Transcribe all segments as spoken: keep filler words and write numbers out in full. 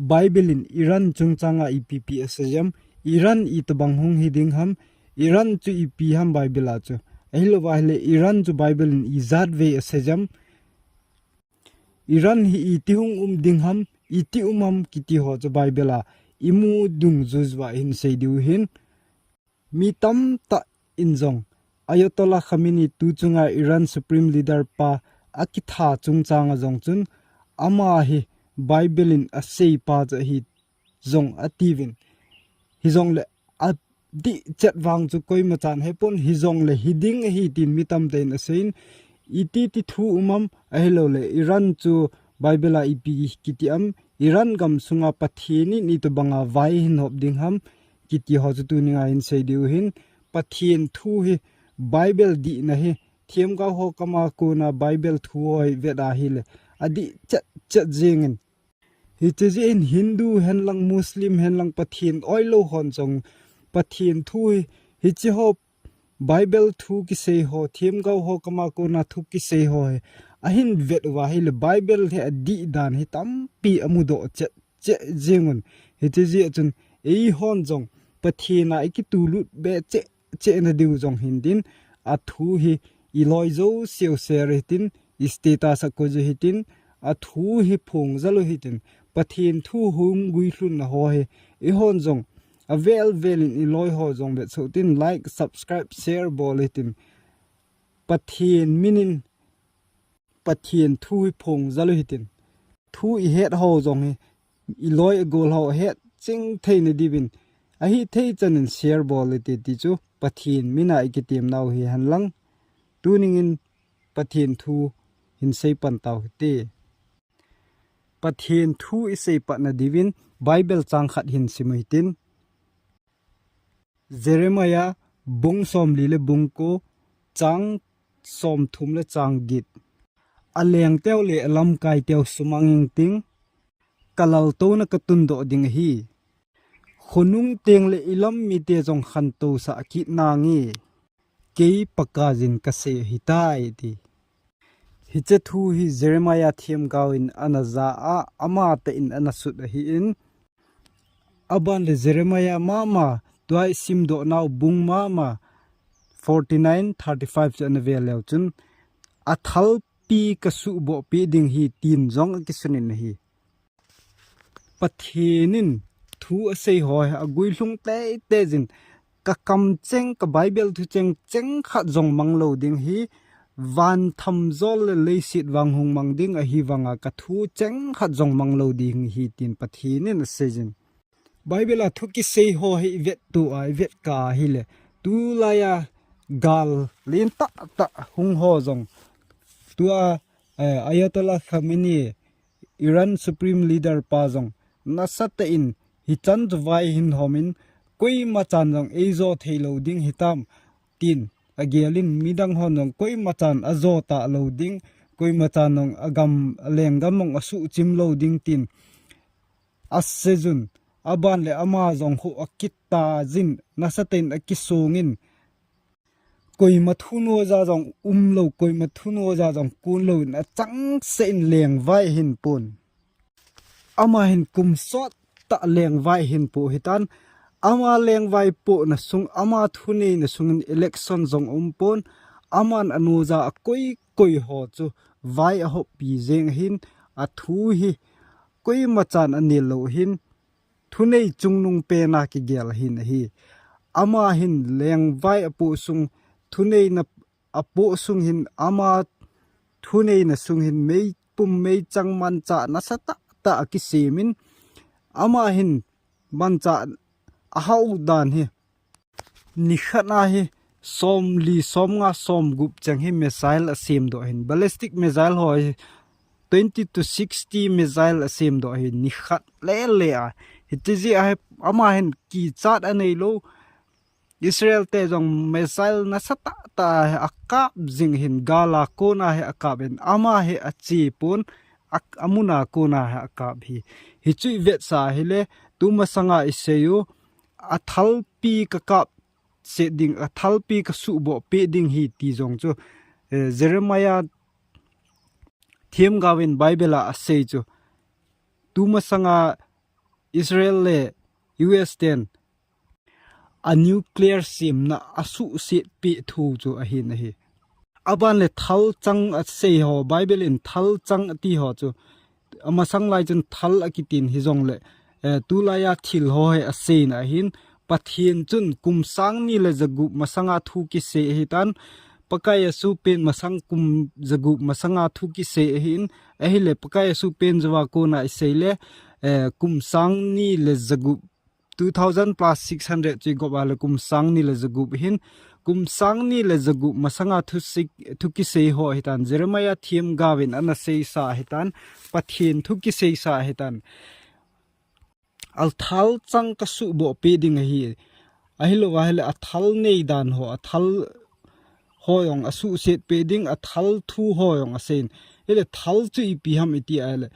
Bible in Iran chungchanga ipi ipi asei em, Iran itobang hung hi ding ham, Iran chu ipi ham Bible a chu. Ahilouva ahile Iran chu Bible in ijat vei asei em, Iran hi iti hung um ding ham, iti um ham kiti ho chu Bible a imu dungjuiya hin sei diu hin. Mi tamtah in jong Ayatollah Khamenei tu chunga Iran Supreme Leader pa akitha chungchanga jong chun ama hi Bible in asei pa chu ahi jong atiuvin. Hijongle adih chet vang chu koima chan hepon, hijongle hi ding ahi tin mi tamtah in aseiyin, iti ti thu um am, ahilouleh Iran chu Bible a ipi kiti am, Iran gam sunga Pathen in itobanga vai ahin hop ding ham kiti ho chu tunia hin sei diu hin. Pathen thu hi Bible dihna hi themgao ho kama kona Bible thu ho hi vet ahile adih chet chet jengin. Hiche jeh in Hindu henlang, Muslim henlang, Pathen oilou hon jong Pathen thu hi, hiche ho Bible thu kisei ho, themgao ho kama kona thu kisei ho hi ahin vet uva ahile Bible hi adih dan hi tampi amudoh chet chet jengun. Hiche jeh chun eihon jong Pathen a ikitulut be cheh cheh nadiu jong hin tin, athu hi iloi jouseu share hitin, istatus a koiju hitin, athu hi phong jalu hitin, Pathen thu hung guilhunna ho hi eihon jong avel vel in iloi ho jong vetsoh tin, like, subscribe, share bol hitin, Pathen minin Pathen thu hi phong jalu hitin. Thu ihet ho jong hi, iloi igol ho het ching theina diuvin, ahithei chan in share bol hite ti chu Pathen mina ikitem nau hi henlang. Tunin Pathen thu hin sei pan tau hite. Pathen thu isei patna diuvin Bible chang khat hin simu hitin. Jeremiah bung somli le bung ko, chang somthum le chang get. Aleng teu le alamkai teu sumang ing ting, kalaltouna katundoh ding ahi. Khonung teng le ilam mite jong khantousah kit nange, kei Pakaiyin kasei ahitai ti. Hiche thu hi Jeremiah themgao in ana ja a, amatah in ana sut ahin. Aban le Jeremiah mama, tua isimdoh nau bung mama, forty nine, thirty five chu ana ve leu chun, athalpi kasuhboh peh ding ahi tin jong akisunin ahi. Pathen in thu asei ho hi aguilhung teitei jin, kakam cheng, ka Bible thu cheng, cheng khat jong manglou ding ahi, van thamjol le leiset vang hung mang ding ahi vanga kathu cheng khat jong manglou ding ahi tin Pathen in aseijin. Bible a thu kisei ho hi ivet tou a, ivet kah ahile, tulai a gal lentah tah hung ho jong, tua, eh, Ayatollah Khamenei, Iran Supreme Leader pa jong, nasatah in hichan chu vai ahin homin, koima chan jong eijo theilou ding hitam, tin agelin, midang hon jong koima chan ajo talou ding, koima chan jong agam, alenggam jong asuhchim lou ding tin aseijun, aban le ama jong khu akit tajin, nasatah in akisongin, koima thunoija jong umlou, koima thunoija jong kunlou in achangseh in lengvai ahin pon. Ama hin kum sot tah lengvai ahin po hitan, ama lengvai pohna sung, ama thuneina sungin election jong umpon, aman anoija akoi koi ho chu vai ahoppi jeng ahin, athu hi koima chan anel lou ahin, thunei chungnung pena kigel ahin ahi. Ama hin lengvai apoh sung, thuneina apoh sung hin ama thuneina sung hin meipum meichang manchah nasatah tah akisemin, ama hin manchah ahao dan hi nikhat a hi somli, somnga, somgup cheng hi missile asemdoh ahin, ballistic missile ho hi twenty to sixty missile asemdoh ahin, nikhat lele a. Hitia hi ama hin kichat aneilou. Israel te jong missile nasatah tah hi akap jing ahin, gal a kona hi akap in, ama hi achepon, a, amun a kona hi akap hi. Hichu ivetsah ahile, tumasanga iseiyu, athalpi kakap set ding, athalpi kasuhboh peh ding ahi ti jong chu, eh, Jeremiah themgaovin Bible a asei chu. Tumasanga Israel le U S ten a nuclear semna asuhset peh thu chu ahin ahi. Aban le thalchang asei ho, Bible in thalchang ati ho chu amasang lai chun thal akitin hijongle, eh, tulaiya thil ho hi aseina ahin, Pathen chun kum sang ni le jagup masanga thu kisei ahitan, Pakai asuh pen masang kum jagup masanga thu kisei ahin, ahile Pakai asuh pen jouva kona isei le, eh, kum sang ni le jagup, two thousand plus six hundred chu igop a le kum sang ni le jagup hin, kum sang ni le jagup masanga thu sik, thu kisei ho ahitan, Jeremiah themgao in ana seisa ahitan, Pathen thu kiseisa ahitan. A thalchang kasuhboh peh ding ahi. Ahilou ahile a thal nei dan ho, a thal ho jong asuhset peh ding, a thal thu ho jong aseiyin. Hile thal chu ipi ham iti ahile,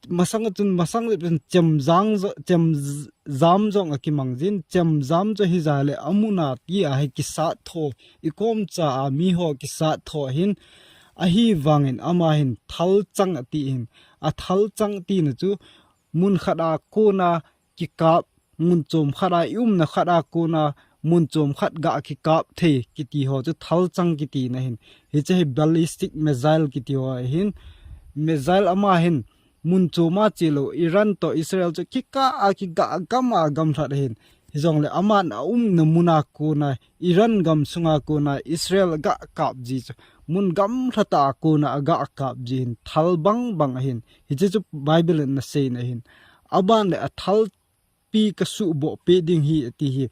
masang a chun, masang le chun chemjang jo-, chemjam jong akimang jin, chemjam chu hija le amun a ti a hi kisat tho, ikom cha a mi ho kisat tho ahin, ahivangin ama hin thalchang ati hin, a thalchang tina chu mun khat a kona kikap, mun chom khat a, i umna khat a kona mun chom khat ga kikap thei kiti ho chu thalchang kitina ahin. Hiche hi ballistic missile kiti ho ahin. Missile ama hin mun chom a chelou, Iran toh Israel chu kikah a, kigah gam a gamlhat ahin. Hijongle aman a umna mun a kona, Iran gam sunga kona Israel aga kap ji chu mun gamlhat a kona aga kap ji hin, thal bang bang ahin. Hiche chu Bible in ana seiyin ahin. Aban le a thalpi kasuhboh peh ding ahi ati hi.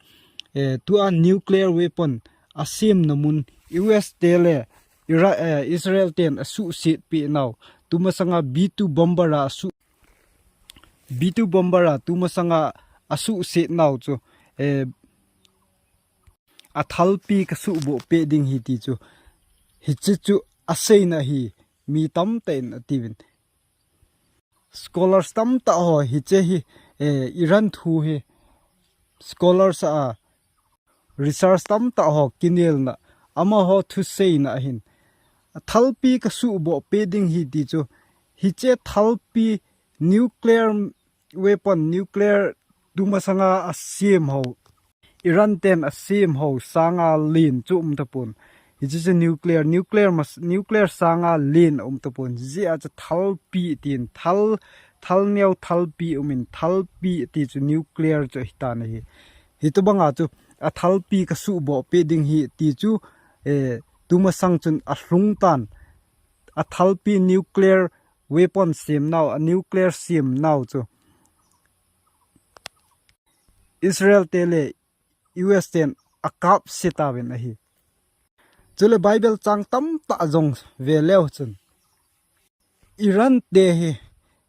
Eh, tua nuclear weapon asemna mun U S te le Ira-, eh, Israel ten asuhset peh nau. Tumasanga B two bomber a asuh, B two bomber a tumasanga asuhset nau chu, eh, a thalpi kasuhboh peh ding ahi ti chu, hiche chu aseina ahi, mi tamtah in atiuvin. Scholars tamtah ho hiche hi, eh, Iran thu hi, scholars a research tamtah ho kinelna, amaho thuseina ahin, a thalpi kasuhboh peh ding ahi ti chu, hiche thalpi nuclear weapon, nuclear tumasanga asem ho, Iran ten asem ho sanga len chu umtapon. Hiche chu nuclear, nuclear mas-, nuclear sanga len aumtapon. Hijeh a chu thalpi tin, thal, thal neo thalpi umin, thalpi ti chu nuclear chu ahitan ahi. Hitobanga chu a thalpi kasuhboh peh ding ahi ti chu, eh, tumasang chun alhung tan. A thalpi nuclear weapon sem nau, a nuclear sem nau chu Israel te le U S ten akapse tauvin ahi. Chule Bible chang tamtah jong ve leu chun, Iran te hi,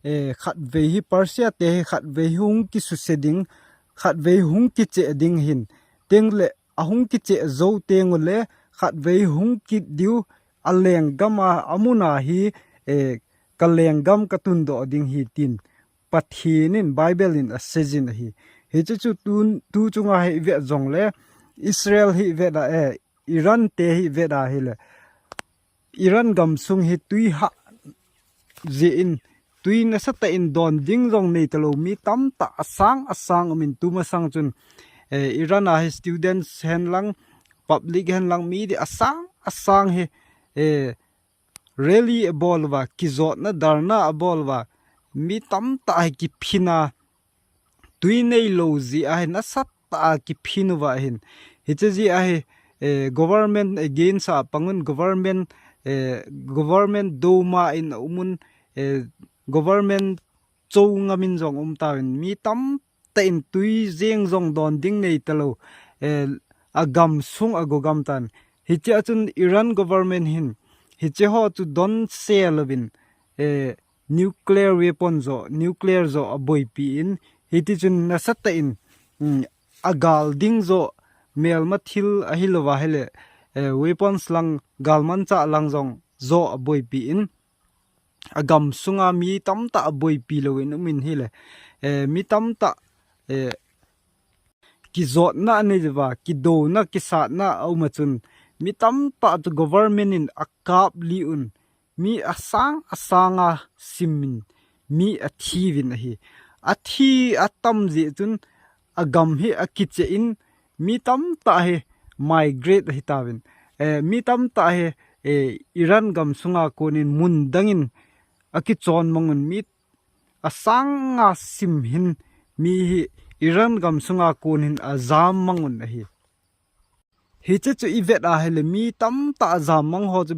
eh, khatvei hi, Persia te hi khatvei hi hung kisuse ding, khatvei hung kicheh ding ahin, tengle ahung kicheh jou tengule khatvei hung kit diu, alenggam a, amun a hi, eh, kalenggam katundoh ding ahi tin Pathen in, Bible in aseijin ahi. Hiche chu tu, tu chunga hi ivet jongle, Israel hi ivet a, eh, Iran te hi ivet a ahile, Iran gamsung hi tui hah jeh in, tui nasatah in don ding jong neitalou, mi tamtah asang asang umin tumasang chun, eh, Iran a hi students hen lang, public hen lang, mi ding asang asang hi, eh, rally abol uva, kijotna dharna abol uva, mi tamtah hi kiphin a, tui neilou jeh a hi nasatah a kiphin uva ahin. Hiche jeh a hi, eh, government against a pang un, government, eh, government douna in aum un, eh, government chou ngam in jong aum tauvin, mi tamtah in tui jeng jong don ding neitalou, eh, agamsung ago gam tan. Hichea chun Iran government hin hiche ho chu donse louvin, eh, nuclear weapon jo, nuclear jo aboipi in, hitichun nasatah in, um, agal ding jo, melma thil ahilouva ahile, eh, weapons lang, galmanchah lang jong jo aboipi in, agamsunga mi tamtah aboipi louvin um in ahile, eh, mi tamtah, eh, kijotna anei uva, kidouna, kisatna aum a chun, mi tamtah chu government in akap lih un, mi asang asanga sim in, mi athi uvin ahi. athi atam jeh chun agam hi akicheh in mi tamtah hi migrate ahi tauvin. Eh, mi tamtah hi, eh, Iran gam sunga konin mun dangin akichon mang un mi asang nga sim hin mi hi Iran gam sunga kon hin ajam mang un ahi. Hiche chu ivet ahile mi tamtah ajam mang ho chu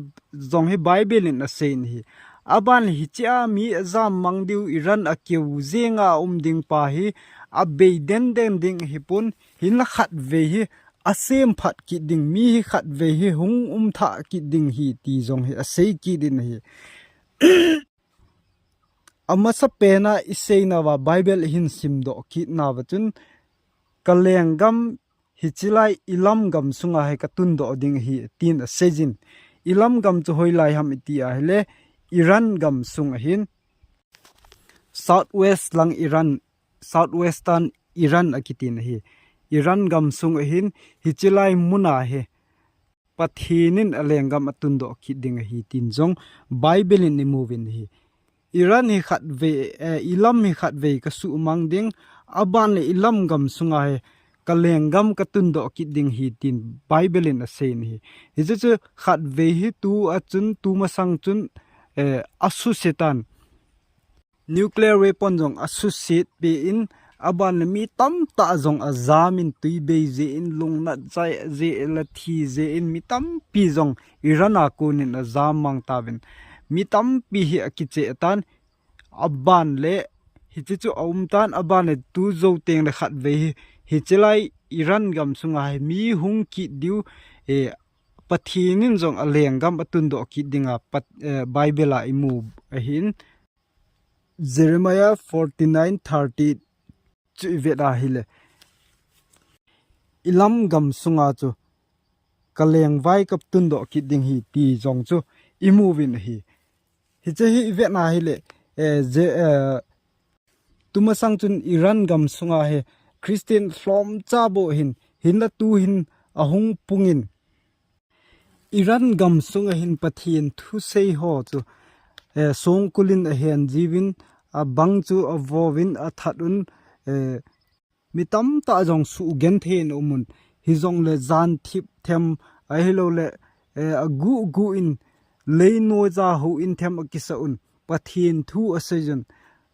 jong hi Bible in asei in ahi. Aban le hiche a mi ajam mang diu Iran akeu jenga um ding pa hi abei den den ding ahipon, hinla khatvei hi asem phat kit ding, mi hi khatvei hi hung um thah kit ding ahi ti jong hi asei kit in ahi. Amasa pena isei nauva Bible ihin simdoh kit nauva chun, ka lenggam hiche lai ilam gam sunga hi katundoh ding ahi, tin asei jin. Ilam gam chu hoilai ham iti ahile, Iran gam sung ahin. Southwest lang Iran, Southwestern Iran akitin ahi. Iran gam sung ahin, hiche lai muna hi Pathen in alenggam atundoh kit ding ahi tin jong Bible in imuvin ahi. Iran hi khatvei, eh, ilam hi khatvei kasuhmang ding, aban le ilam gam sunga hi kalenggam katundoh kit ding ahi tin Bible in asei in ahi. Hiche chu khatvei hi tua chun, tumasang chun, eh, asuse tan. Nuclear weapon jong asuset peh in, aban le mi tamtah jong ajam in, tui bei jeh in, lungnat jai jeh le thi jeh in, mi tampi jong Iran a konin ajam mang tauvin. Mi tampi hi akicheh tan, aban le hiche chu aum tan, aban le tu jou teng le khatvei hi, hiche lai Iran gam sunga hi mi hung kit diu, eh, Pathen in jong alenggam atundoh kit dinga pat, eh, Bible a imu ahin. Jeremiah forty-nine thirty chu ivet ahile, ilam gam sunga chu kalengvai katundoh kit ding ahi ti jong chu imuvin ahi. Hiche hi ivet ahile, eh, je, eh, tumasang chun Iran gam sunga hi Christian lhomcha bou ahin, hinla tuhin ahung pungin, Iran gam sunga hin Pathen thusei ho chu, eh, songkul in ahen jiuvin, abang chu avovin, athat un, eh, mi tamtah jong sugenthei in aum un. Hijongle jan thip them, ahilouleh, eh, aguh guh in, lei noija houin them akisah un. Pathen thu asei jun.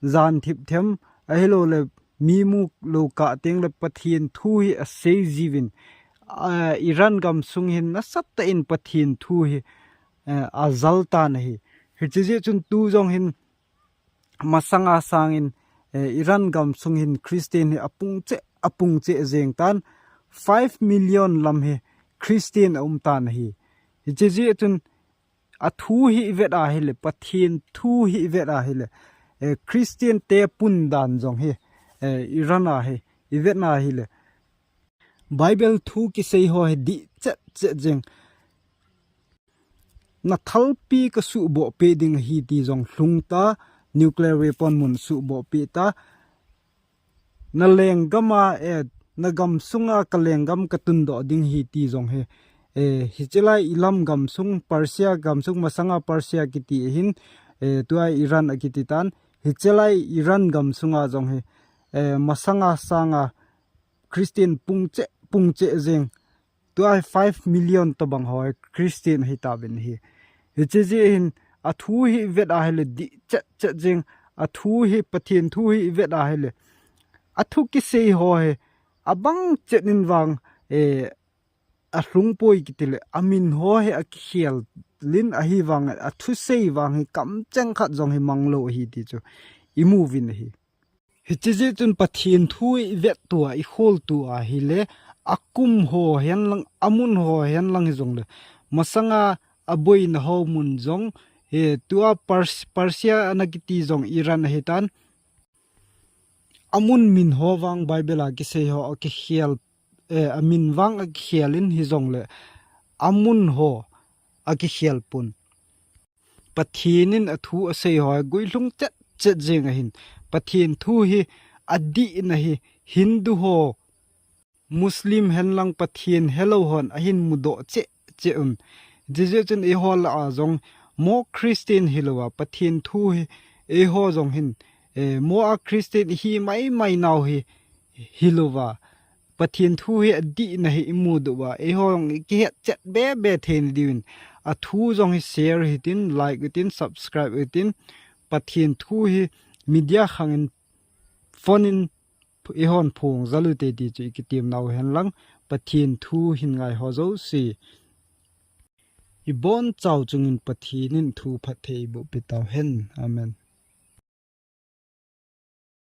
Jan thip them, ahilouleh mi mu lou kah teng le Pathen thu hi asei jiuvin. Ah, Iran gam sung hin nasatah in Pathen thu hi, eh, ajal tan ahi. Hiche jeh chun tu jong hin masanga sangin, eh, Iran gam sung hin Christian hi apung cheh, apung cheh jeng tan, five million lam hi Christian aum tan ahi. Hiche jeh chun athu hi ivet ahile, Pathen thu hi ivet ahile, eh, Christian te pun dan jong hi, eh, Iran a hi ivet ahile, Bible thu kisei ho hi dih chet chet jeng. Na thalpi kasuhboh peh ding ahi ti jong lhung ta, nuclear weapon mun suhboh peh ta. Na lenggam a, eh, na gam sunga ka lenggam katundoh ding ahi ti jong hi, eh, hiche lai ilam gam sung, Persia gam sung, masanga Persia kiti ahin, eh, tua Iran akiti tan, hiche lai Iran gam sunga jong hi, eh, masanga sanga Christian pung cheh, pung cheh jeng. Tua hi five million tobang ho hi Christian ahi tauvin ahi. Hiche jeh hin athu hi ivet ahile dih chet chet jeng. Athu hi, Pathen thu hi ivet ahile, athu kisei ho hi abang chet in vang, eh, alhung poi kiti le, amin ho hi akikhel in ahivang, athusei vang hi kamcheng khat jong hi mang lou ahi ti chu imu uvin ahi. Hiche jeh chun Pathen thu ivet tua, ikhol tua ahile, akum ho hen lang, amun ho hen lang hijongle, masanga aboina ho mun jong, eh, tua Pers-, Persia ana kiti jong Iran ahi tan. Amun min ho vang Bible a kisei ho akikhel, eh, amin vang akikhel in hijongle, amun ho akikhel pon. Pathen in athu asei ho hi guilhung chet chet jeng ahin. Pathen thu hi adih in ahi, Hindu ho, Muslim hen lang Pathen helou hon ahin mudoh cheh cheh un. Hiche jeh chun eiho lah a jong mo Christian hilou a Pathen thu hi eiho jong hin, eh, mo a Christian hi mai mai nau hi, hilouva. Pathen thu hi adihna hi imu diu va. Eiho jong ikihet chet be be theina diuvin. Athu jong hi share hitin, like hitin, subscribe hitin. Pathen thu hi media khang in phone in eihon phong jal u te ti chu ikitem nau hen lang, Pathen thu hin ngai ho jouse. Ibon chau chungin Pathen in thu phatthei boh pe tau hen. Amen.